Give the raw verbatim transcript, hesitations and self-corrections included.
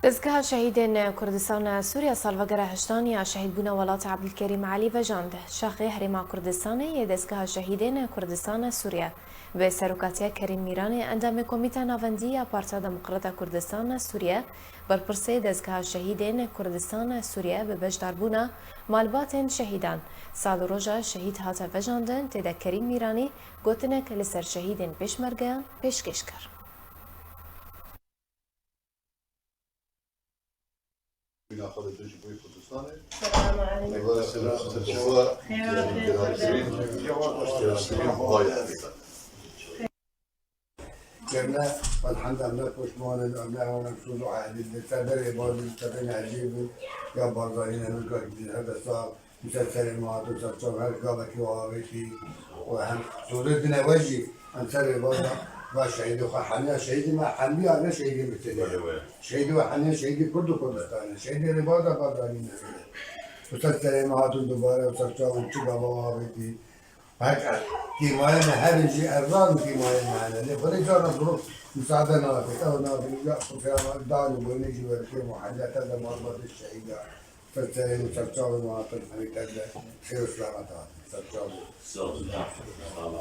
Dezgeha Şehîdên Kurdistan Sûriye salvegera heştan ya şehîdbûna welat Ebdulkerîm Elî vejand. Şaxê Herêma Kurdistanê yê Dezgeha Şehîdên Kurdistan Sûriye bi serokatiya Kerîm Mîranê, endamê Komîta Navendî ya Partiya Demokrata Kurdistan Sûriye, berpirsê Dezgeha Şehîdên Kurdistan Sûriye bi beşdarbûna malbatên şehîdan, sal û roja şehîd hate vejandin, tê de Kerîm Mîranî gotinek li ser şehîdên pêşmergeyan pêşkêş kir. Selamun aleyküm. Kevne, elhamdülillah, poşman in, em ne hewan em soz û ailî, li ser berê bazî, li ser berê ecêb in, ya Barzanî ne min kar, her de sağ, li ser serê me hatin, ser çav her gavekî û avêtî, û hem sozê dine we jî, em ser rêbaza, va şehîdê xwe hemiya şehîdê me, hemiya ne şehîdê mitinê. Wele wele. Şehîdê we hemiya şehîdê Kurd û Kurdistanê, şehîdê rêbaza Barzanî ne. Û ser serê me hatin dubare, û ser çav in çi gava avêtî, Heke tîmayê me herin jî, ez zanim tîmayê me hene. Lê xwedê carna zirûf misade nake. Ew nake, ya xwe peyama dan û boynê jî werikê muhellete de malbatê şehîda. Ser serê min, ser çavê min hatin, hemî tev de xêr û selamet hatin. Ser çavê. Sağ olun. Sağ olun.